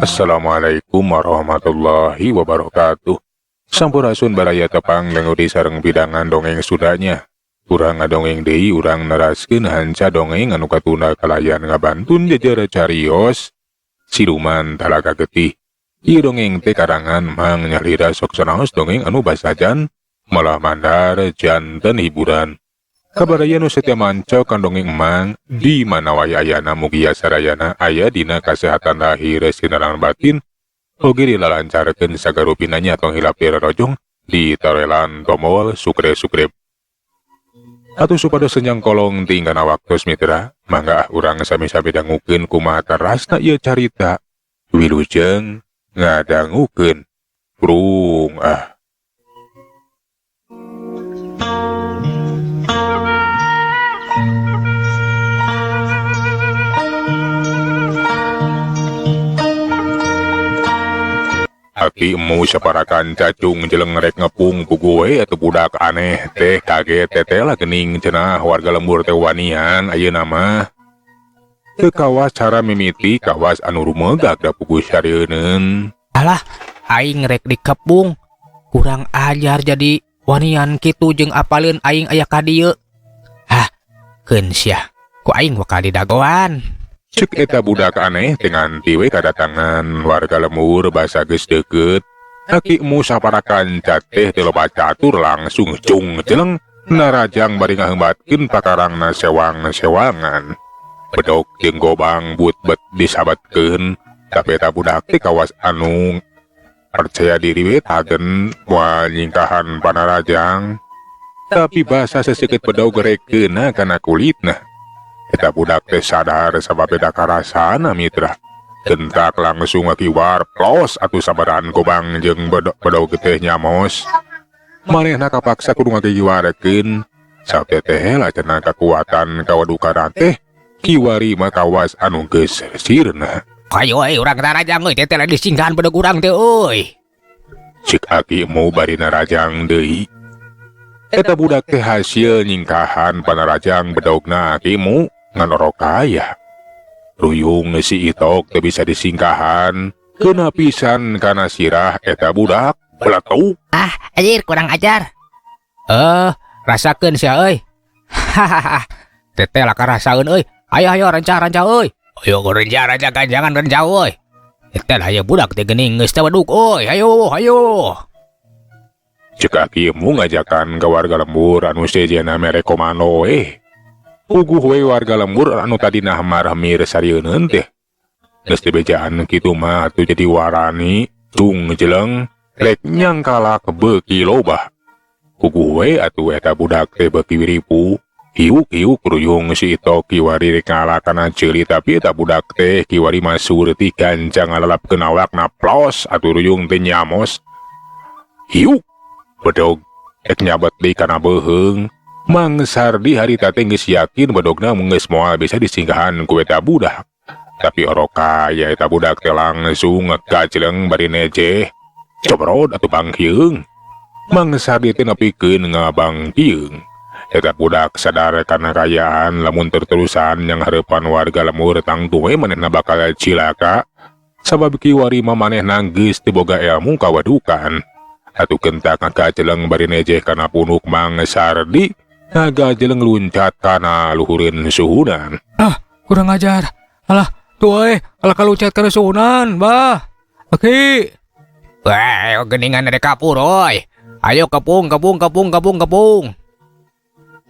Assalamualaikum warahmatullahi wabarakatuh. Sampurasun baraya tepang lengudi sareng pidangan dongeng sudanya. Urang ngadongeng deui urang neraskeun hanca dongeng anu katunda kalayan ngabantun jejer carios Siluman Talaga Getih. Ieu dongeng teh karangan Mang Nyalira sok sanaos dongeng anu basajan malah mandar janten hiburan. Kabaraya nu setia manco kan dongeng Emang di mana wae ayana mugia sarayana aya dina kasehatan lahir sinaran batin oge dilalancarkeun sagarupina nya tong hilap dirorojong di tarelan tombol sukre-sukrep. Atuh supados senyang kolong tingkana waktos mitra, mangga ah urang sami-sami dangukeun kumaha tarasna ieu carita. Wilujeng ngadangukeun. Prung ah. Aki emu saparakan cacung jeleng rek ngepung ku gue atau budak aneh teh kaget teteh lah gening cenah warga lembur teh wanian ayeuna mah. Teu kawas cara mimiti kawas anu rumegak da puguh sareuneun. Alah, aing rek dikepung. Kurang ajar jadi wanian kitu jeung apaleun aing aya ka dieu. Hah, keun sia. Ku aing bakal didagoan. Cek eta budak aneh teh nganti we kadatangan warga lembur basa geus deukeut. Aki emu saparakan teh teu loba catur langsung cung jeleng narajang bari ngaheumbatkeun pakarangna sewang-sewangan. Bedog jeung gobang but-bet disabatkeun, tapi eta budak teh kawas anu percaya diri we tagen moal nyingkahan panarajang. Tapi basa seseukeut bedog rekeuna kana kulitna. Eta budak teh sadar sabab beda karasana mitra. Gentak langsung ngakiwar plos atuh sabaran gobang jeung bedog teh nyamos. Manehna kapaksa kudu ngakiwarkeun. Sabab teh lah cenah kakuatan kawadukan teh kiwari mah kawas anu geus sirna. Kayo euy urang narajang euy teh disinggahan bedog urang teh euy. Cik aki mau bari narajang deui. Eta budak teh hasil nyingkahan panarajang bedogna akimu ngan orok kaya. Ruyung si itok teu bisa disingkahan, kena pisan kana sirah eta budak beletuk. Ah, anjir kurang ajar. Rasakeun sia euy. Hahaha. Teteh lah karasaeun euy. Ayo ayo rencah-rencah euy. Ayo rencah-rencah ganjangan rencah euy. Teteh lah ya budak teh geuning geus teh beduk euy. Ayo ayo. Cek akimu ngajakan ke warga lembur anu sejenna mere komando we. Puguh we warga lembur anu tadina marmir sarieun teh. Geus dibejaan kitu mah atuh jadi warani, cung jeleng, rek nyangkalak beuki loba. Puguh we atuh eta budak teh beuki wiripu. Hiuk-hiuk ruyung si ito kiwari rek ngalakana ceuli tapi eta budak teh kiwari mah surti gancang ngalalapkeun awakna plos atuh ruyung teh nyamos. Hiuk bedog rek nyabet deui kana beuheung. Mang Sardi harita teh geus yakin bedogna geus moal bisa disinggahan ku eta budak. Tapi orok kaya eta budak teh langsung ngagajleng bari nejeh. Cobrod atuh bangkieung. Mang Sardi teh nepikeun ngabangkieung. Eta budak sadar kana kayaan lamun terterusan yang hareupan warga lembur tangtu we manehna bakal cilaka. Sabab kiwari mah manehna geus teu boga ilmu kawadukan. Atuh kentak ngagajeleng bari nejeh kana punuk Mang Sardi, ngagajeleng luncat kana luhureun suhunan. Ah, kurang ajar. Alah, tuh euy, alah kaluncat kana suhunan, bah. Aki. Wah, geningan ada kapur euy. Ayo kepung, kepung, kepung, kepung, kepung.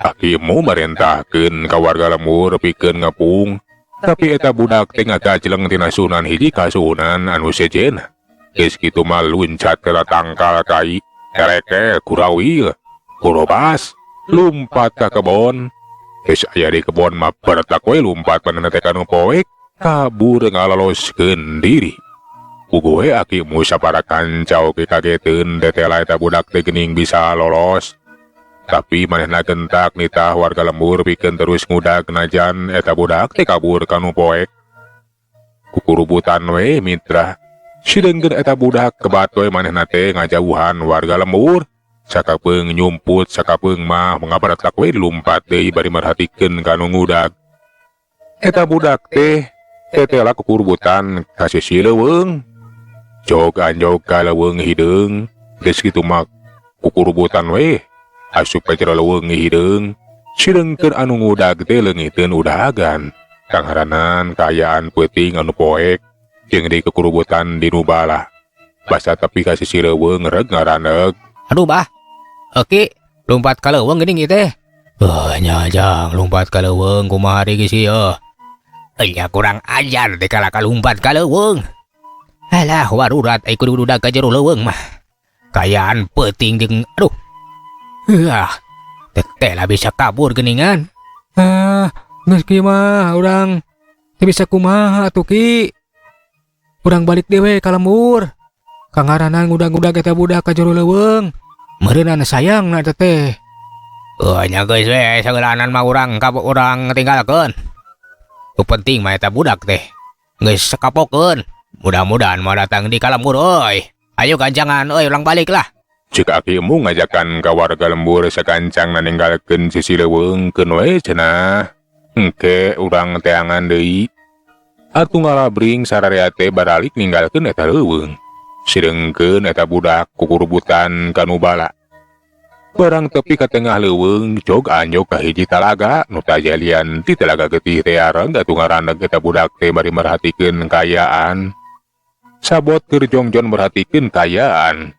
Akimu marentahkeun ka warga lembur pikeun ngepung. Tapi eta budak teh ngagajeleng tina suhunan hiji ka suhunan anu sejenna. Geus kitu mah luncat kana tangkal kai, tereke kurawil, kurobas, lumpat ka kebon. Geus aya di kebon mah bertak we lumpat manehna teh kanu poek, kabur ngalaloskeun diri. Puguh we aki musyawarah kanca oge kageteun tetela eta budak teh geuning bisa lolos. Tapi manehna gentak nitah warga lembur pikeun terus ngudag najan eta budak teh kabur kanu poek. Kukurubutan we mitra. Sideungkeun eta budak kebat we manehna teh ngajauhan warga lembur. Sakapeung nyumput sakapeung mah ngabaretak we lumpat deui bari merhatikeun kanu ngudag. Eta budak teh tetela kukurubutan ka sisi leuweung. Jog anjog ka leuweung hideung, geus kitu mah kukurubutan we. Asup ka jero leuweung hideung. Sideungkeun anu ngudag teh leungiteun udagan. Kangharanan kaayaan peuting anu poek jeung di kukurubutan di nu bala. Basa tepi ka sisi leuweung reg ngaraneg. Aduh, Bah. Oke, lompat ka leuweung geuning ieu teh. Oh, nya jang lompat ka leuweung kumaha deui geus ieu. Nya kurang ajar teh kalah kalumpat ka leuweung. Alah, warurat ai kudu udag ka jero leuweung mah. Kaayaan peuting jeung aduh. Heuah. Teteh lah bisa kabur geuningan. Ah, geus kieu mah urang teu bisa kumaha atuh, Ki. Urang balik deui we ka lembur. Kangaranan ngudag-ngudag eta budak ka jero leuweung. Meureunan sayangna eta teh. Oh, nya geus we sageulanan mah urang ka urang tinggalkeun. Nu penting mah eta budak teh geus sekapokeun. Mudah-mudahan mau datang di ka lembur euy. Ayo gancangan euy, urang balik lah. Cek Aki Emu ngajakan ka warga lembur sakancang ninggalkeun sisi leuweung, keun we cenah. Engke urang teangan deui. Atuh ngalabring sararea teh baralik ninggalkeun eta leuweung. Sideungkeun eta budak kukurubutan ka nu bala. Barang tepi ka tengah leuweung, jog anjog ka hiji talaga nu tajalian ti talaga getih teh areng atuh ngaraneg eta budak teh bari merhatikeun kaayaan. Sabot keur jongjon merhatikeun kaayaan.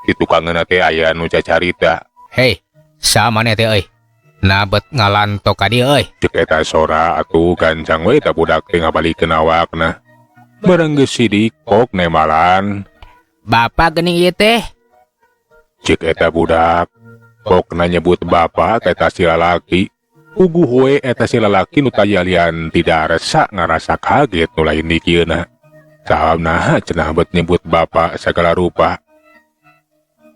Di tukangeuna teh aya nu cacarita. Hei, saha maneh teh euy? Nah bet ngalantok ka dieu euy. Cek eta sora, atuh gancang we eta budak teh ngabalikeun awakna. Barang geus sidik pok nembalan. Bapak geuning ieu teh. Cek eta budak. Pokna nyebut bapak ka eta si lalaki. Puguh we eta si lalaki nu tajalian tidak resa ngarasa kaget nu lain dikieuna. Sahabna cenah bet nyebut bapak sagala rupa.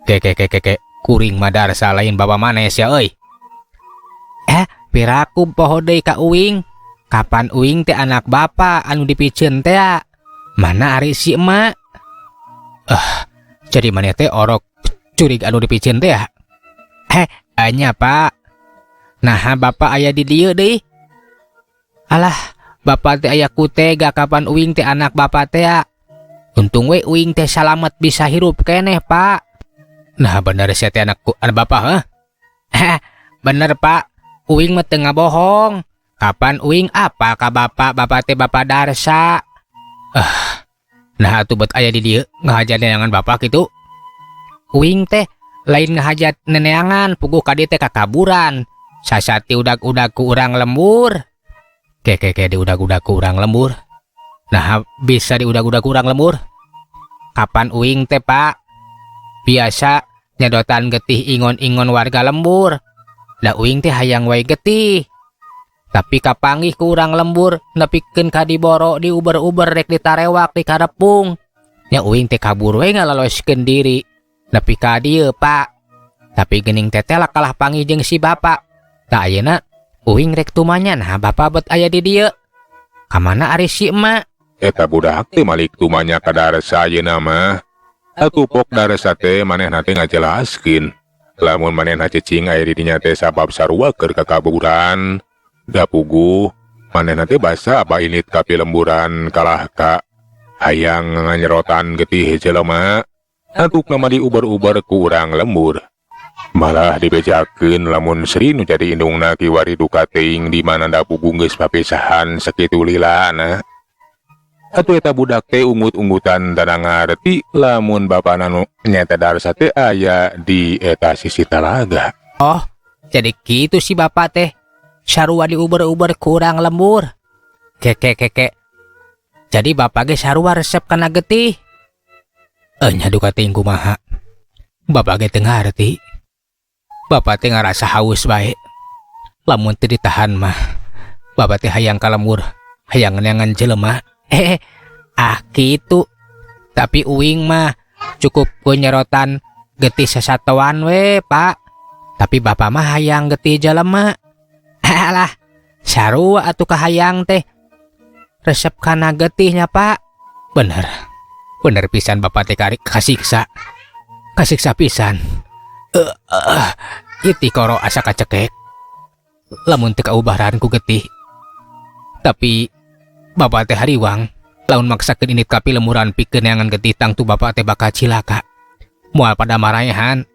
Ke ke ke ke ke, kuring mah Darsa, lain bapak maneh sia euy. Eh, piraku poho deui ka uing. Kapan uing teh anak bapak anu dipiceun teh? Mana ari si emak? Eh, jadi maneh teh orok curig anu dipiceun teh ya? Eh, anya, Pak. Nah, bapak aya di dieu deui. Alah, bapak teh aya kutega, kapan uing teh anak bapak teh ya? Untung we uing teh salamet bisa hirup keneh, Pak. Nah, bener sia teh anak anak bapak, heh? Heh, bener, Pak. Uing mah teu ngabohong. Kapan uing apa ka bapak, bapak teh bapak Darsa. Eh, nah atuh bet aya di dieu ngahaja neangan bapak kitu. Uing teh lain ngahajat neneangan, puguh ka dieu teh kakaburan. Sasati udag-udag ku urang lembur. Ke ke ke, diudag-udag ku urang lembur. Nah, bisa diudag-udag ku urang lembur. Kapan uing teh, Pak? Biasa nyedotan getih ingon-ingon warga lembur. Lah, uing teh hayang wae getih. Tapi kapanggih ku urang lembur nepikeun ka diboro, diuber-uber rek ditarewak di karepung. Nya uing teh kabur we ngalaloskeun diri. Nepi ka dieu, Pak. Tapi geuning teteh lah kalah panggih jeung si bapak. Tah, ayeuna uing rek tumanya, nah bapak bet aya di dieu. Kamana ari si emak? Eta budak teh malik tumanya ka Darsa ayeuna mah. Atuh pok Darsa teh manehna teh ngajelaskeun. Lamun manehna cicing aya di dinya teh sabab sarua keur kakaburan. Da puguh manehna teh basa apa init ka pilemburan kalah ka hayang nganyerotan getih jelema. Antukna mah diuber-uber ku urang lembur. Malah dibejakeun lamun Sri nu jadi indungna kiwari duka teuing di mana da puguh geus papisahan sakitu lilana. Atuh eta budak teh ungut-ungutan teu ngarti lamun bapana nu nyaeta Darsa teh aya di eta sisi talaga. Oh, jadi kitu si bapak teh. Sarua diuber-uber ku urang lembur. Keke keke. Jadi bapak ge sarua resep kana getih. Eh, nya duka teuing kumaha. Bapak ge teu ngarti. Bapak teh ngarasa haus bae. Lamun teu ditahan mah, bapak teh hayang ka lembur, hayang neangan jelema. Eh, ah kitu. Tapi uing mah cukup ku nyerotan getih sasatoan we, Pak. Tapi bapak mah hayang getih jelema. Alah, sarua atuh kahayang teh. Resep kana getihnya, Pak. Bener. Bener pisan bapak teh karik kasiksa. Kasiksa pisan. Eh, uh, tikoro asa kacekek. Lamun teu kaubaran ku getih. Tapi bapak teh hariwang lamun maksakeun indit ka pilemburan pikeun neangan getih tangtu bapak teh bakal cilaka. Moal pada maraehan.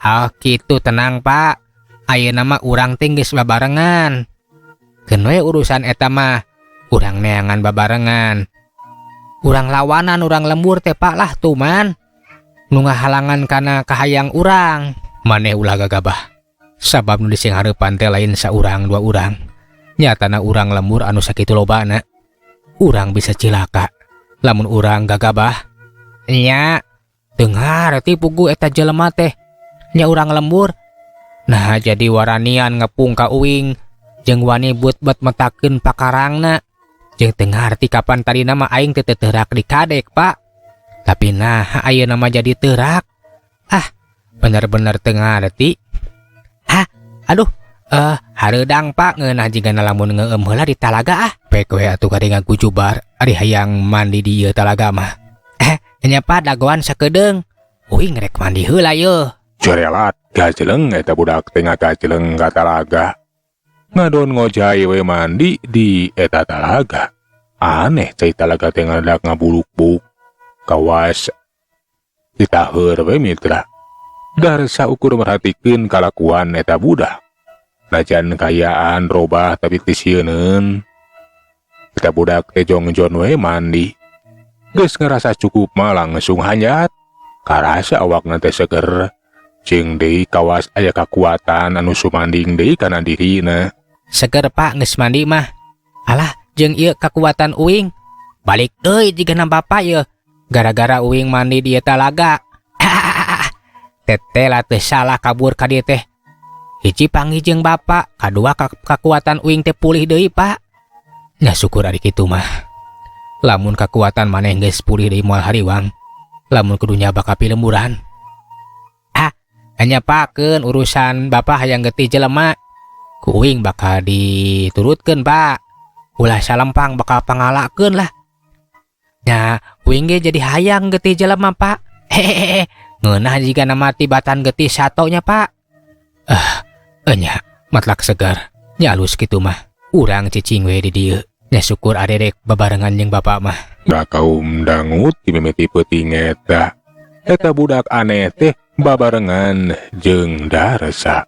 Ah kitu tenang Pak. Ayeuna mah urang teh geus babarengan. Keun we urusan eta mah urang neangan babarengan. Urang lawanan urang lembur teh Pak lah tuman. Nu ngahalangan kana kahayang urang. Maneh ulah gagabah. Sabab nu disinghareupan teh lain saurang dua urang. Nyatana urang lembur anu sakitu lobana. Urang bisa cilaka lamun urang gagabah. Nya teu ngarti puguh eta jelema teh. Nya urang lembur. Nah jadi waranian ngepung ka uing jeung wani but-but metakeun pakarangna. Jeung teu ngarti kapan tadina mah aing teh teu teurak di kadek Pak. Tapi nah ayeuna mah jadi teurak. Ah bener-bener teu ngarti. Ah aduh hareudang Pak ngeunah jigana lamun ngeueum heula di talaga ah. Pek we atuh kade ngagujubar ari hayang mandi di ieu talaga mah. Nya Pak dagoan sakedeung. Uing rek mandi heula yeuh. Corelat gajeleng eta budak teh ngagajeleng ka talaga. Ngadon ngojay we mandi di eta talaga. Aneh cai talaga teh ngadak ngabuluk-buk. Kawas ditaheur we mitra. Darsa ukur merhatikeun kalakuan eta budak. Najan kayaan robah tapi tisieuneun. Eta budak teh jongjon we mandi. Geus ngerasa cukup mah langsung hanjat. Karasa awakna teh seger. Jeung deui kawas aya kakuatan anu sumanding deui kana dirina. Seger Pak geus mandi mah. Alah jeung ieu kakuatan uing. Balik deui jigana bapak ieu. Gara-gara uing mandi di ieu talaga. Teteh lah teu salah kabur ka dieu teh. Hiji panggih jeung bapak, kadua kakuatan uing teh pulih deui Pak. Nya syukur ari kitu mah. Lamun kakuatan maneh geus pulih deui moal hariwang. Lamun kudu nyaba ka pilemburan. Ah, hanya pakeun urusan bapak hayang getih jelema. Ku uing bakal diturutkeun Pak. Ulah salempang bakal pangalakeun lah. Nya uing ge jadi hayang getih jelema Pak. Hehehe. Ngeunah jigana mati batan getih satonya Pak. Enya matlak segar. Nya alus kitu mah. Urang cicing we di dieu. Nya syukur arerek babarengan jeung bapak mah. Da kaum dangut dimimiti peuting eta. Eta budak aneh teh babarengan jeung Darsa.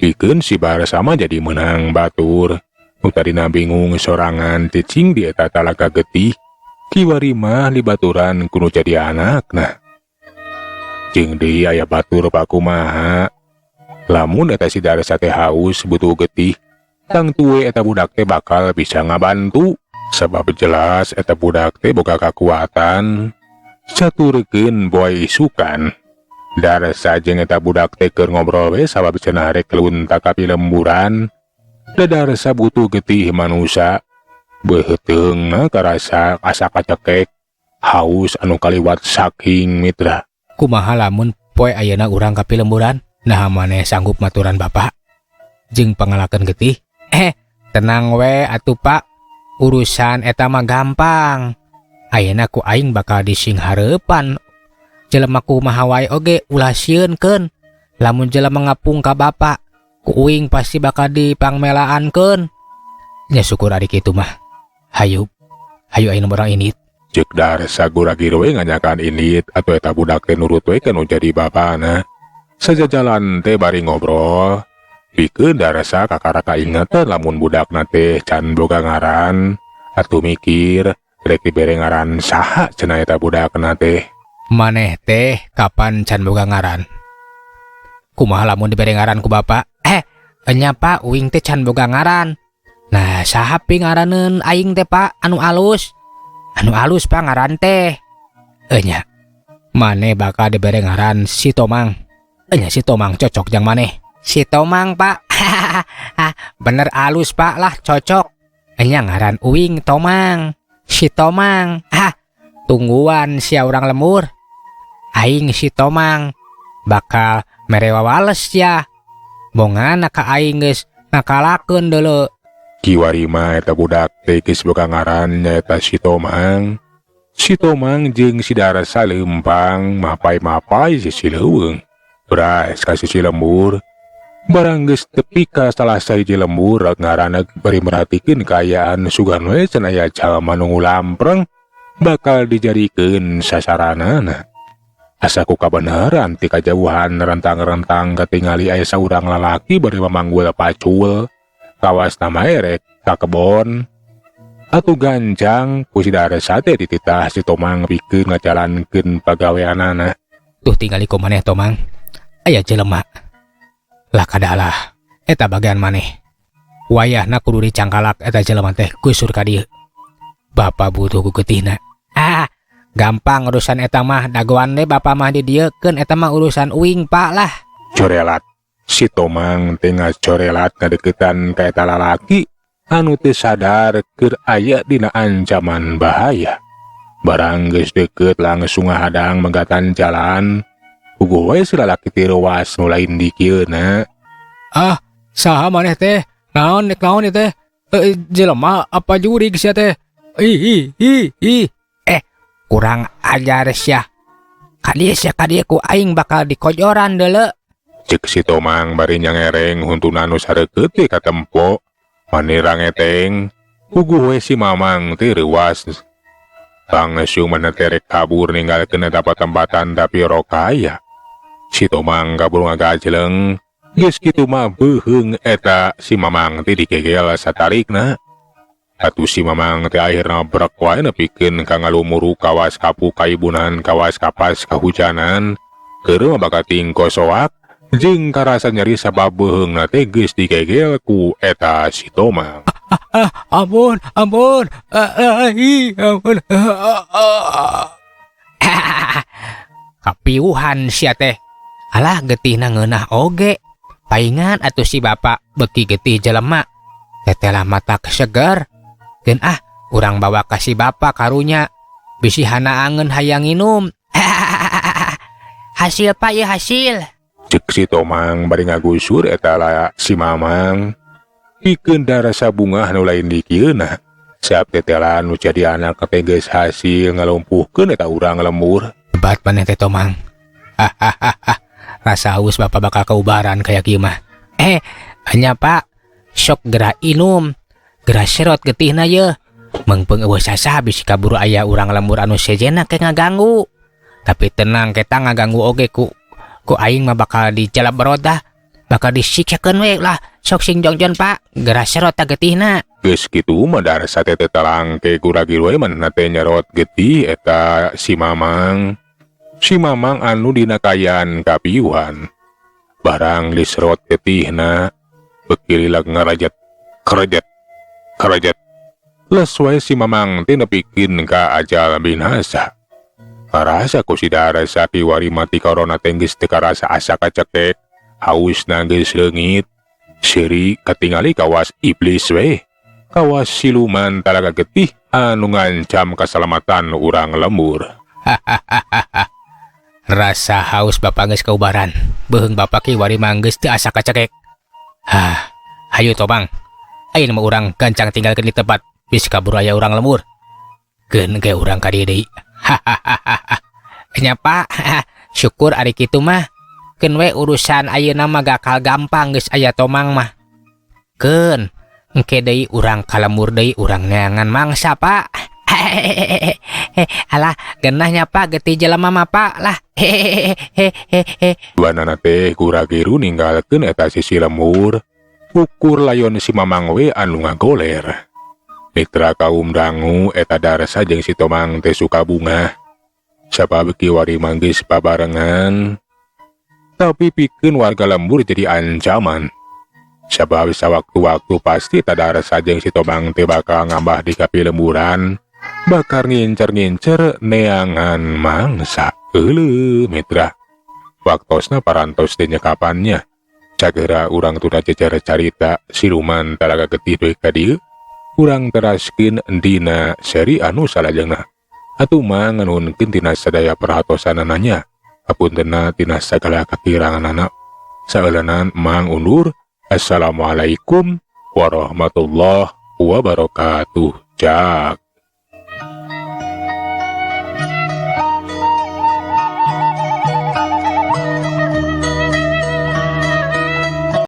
Pikeun si Barsa mah jadi menang batur. Nu tadina bingung sorangan cicing di eta talaga getih. Kiwari mah dibaturan kudu jadi anakna. Jeung deui aya batur pakumaha. Lamun eta si Darsa teh haus butuh getih, tangtu we eta budak teh bakal bisa ngabantu. Sabab jelas eta budak teh boga kakuatan. Saturkeun boy isukan. Darsa jeung eta budak teh keur ngobrol we sabab cenah rek lunta ka pilemburan. Da Darsa butuh getih manusa. Beuteungna karasa asa kacekek. Haus anu kaliwat saking mitra. Kumaha lamun poe ayeuna urang ka pilemburan? Nah maneh sanggup maturan bapak jeung pangalakeun getih? Tenang we atuh Pak. Urusan eta mah gampang. Ayeuna ku aing bakal disinghareupan. Jelema kumaha wae oge ulah sieunkeun. Lamun jelema ngapung ka bapak, ku uing pasti bakal dipangmelaankeun. Nya syukur ari kitu mah. Hayu, hayu ayeuna urang indit. Ceuk Darsa guragir we nganyakan indit atuh eta budak teh nurut we ka nu jadi bapana. Sajajalan teh bari ngobrol. Pikeun Darsa kakara kaingetan lamun budakna teh can boga ngaran. Atuh mikir rek dibere ngaran saha cenah eta budakna teh. Maneh teh kapan can boga ngaran? Kumaha lamun dibere ngaran ku bapak? Enya Pak, uing teh can boga ngaran. Nah, saha pi ngaraneun aing teh Pak anu alus? Anu alus Pak ngaran teh. Enya, maneh bakal dibere ngaran si Tomang. Enya si Tomang cocok jang maneh. Si Tomang Pak. Bener alus Pak lah cocok. Enya ngaran uing Tomang. Si Tomang. Ah, tungguan sia urang lembur. Aing si Tomang bakal mere wawales ya. Bongana ka aing geus ngakalakeun deuleu. Kiwari mah eta budak teh geus boga ngaran nyaeta si Tomang. Si Tomang jeung si Darsa leumpang mapay-mapay sisi leuweung. Bras ka sisi lembur. Barang geus tepi ka salah sahiji lembur ngaranna bari merhatikeun kaayaan sugan we cenah aya jalma nu ngulampreng bakal dijadikeun sasaranana. Asa ku kabeneran ti kajauhan rentang-rentang katingali aya saurang lalaki bari mamanggul pacul. Kawasna mah erek ka kebon. Atuh gancang ku si Darsa teh dititah si Tomang pikeun ngajalankeun pagaweanana. Tuh tingali ku maneh Tomang. Aya jelema. Lah kadalah eta bagian maneh. Wayahna kudu dicangkalak eta jelema teh gusur ka dieu. Bapak butuh ku getihna. Ah, gampang urusan eta mah dagoan deh bapak mah di dieu keun eta mah urusan uing pak lah. Corelat. Si Tomang teh ngacorelat ngadeukeutan ka eta lalaki anu teu sadar keur aya dina ancaman bahaya. Barang geus deukeut langsung ngahadang megatan jalan. Puguh we si lalaki teh reuas nu lain dikieuna. Ah, saha maneh teh? Naon nek naon ieu teh? Jelema apa jurig sia teh? Ih ih ih ih. Kurang ajar sia. Kadieu sia kadieu ku aing bakal dikojoran deuleu. Cek si Tomang bari nyangereng huntuna nu sareukeut teh katempo. Manirang eteng, puguh we si Mamang teh reuas. Langsung mana terek kabur ninggalkeun eta patempatan tapi rokaya. Si Tomang kabur ngagajleng, geus kitu mah beuheung eta si Mamang teh digegel satarikna. Atuh si Mamang teh akhirna brek wae nepikeun ka ngalumuru kawas kapu kaibunan kawas kapas kahujanan. Keur mah bakating kosoak jeung karasa nyeri sabab beuheungna teh geus digegel ku eta si Tomang. Ah, ampun, ampun. Ah, ah, ih, ampun. Ah, ah, ah. Kapiuhan sia teh. Alah getihna ngeunah oge. Paingan atuh si bapak beki getih jelema. Tetelah mata seger. Keun ah, urang bawa ka si bapak karunya. Bisi hana angeun hayang nginum. Hasil pak ya hasil. Cek si Tomang bari ngagusur eta la si Mamang. Pikeun darasa bungah nu lain dikieuna. Siap tetelan nu jadi anak teh geus hasil ngalumpuhkeun eta urang lembur. Hebat maneh teh Tomang. Hahaha. Rasa haus bapak bakal keubaran kayak kieu mah. Hanya pak, sok geura inum. Geura serot getihna ye. Meungpeung eueuh sasa bisi kaburu aya urang lembur anu sejenna ke ngaganggu. Tapi tenang kita ngaganggu oge ku aing mah bakal dijalabrot dah. Bakal disiksakeun we lah. Sok sing jongjon pak, geura serot ta getihna. Geus kitu mah darasa teh telangke kuragil we manehna teh nyerot getih eta si Mamang. Si Mamang anu dina kaayaan kapiuhan. Barang diserot getihna beki lila ngarajet kerajet kerajet. Les wae si Mamang teh nepikeun ka ajal binasa. Karasa ku si Darsa kiwari mati korona teh geus teu karasa asa kacekek. Hausna geus leungit. Seuri katingali kawas iblis we. Kawas siluman talaga getih anu ngancam kasalamatan urang lembur. Rasa haus bapak geus kaubaran. Beuheung bapak kiwari mah geus teu asa kacekek. Hah, hayu Tomang. Ayeuna mah urang gancang tinggalkeun di tempat bisi kaburu aya urang lembur. Keun ge urang ka dieu deui. Hahaha. Nya Pak, syukur ari kitu mah. Keun we urusan ayeuna mah bakal gampang geus aya Tomang mah. Keun, engke deui urang ka lembur deui urang neangan mangsa, Pak. Alah, geunah nya Pak getih jelema mah Pak lah. Hehehe. Duanana teh gura-giru ninggalkeun eta sisi lembur. Ukur layon si Mamang we anu ngagoler. Mitra kaum dangu eta Darsa jeung si Tomang teh suka bungah. Sabab kiwari manggis babarengan. Tapi pikeun warga lembur jadi ancaman. Sabab sawaktu-waktu pasti eta Darsa jeung si Tomang teh bakal ngambah di kapilemburan. Bakal ngincer-ngincer neangan mangsa. Euleuh mitra. Waktosna parantos teh nyekapannya. Cagera urang tuna jejer carita siluman talaga getih deui ka dieu. Urang teraskeun dina seri anu salajengna. Atuh mah nganuhunkeun tina sadaya perhatosanana. Hapuntenna tina sagala kakiranganana. Saeuleunan mang undur. Assalamualaikum warahmatullahi wabarakatuh. Cak.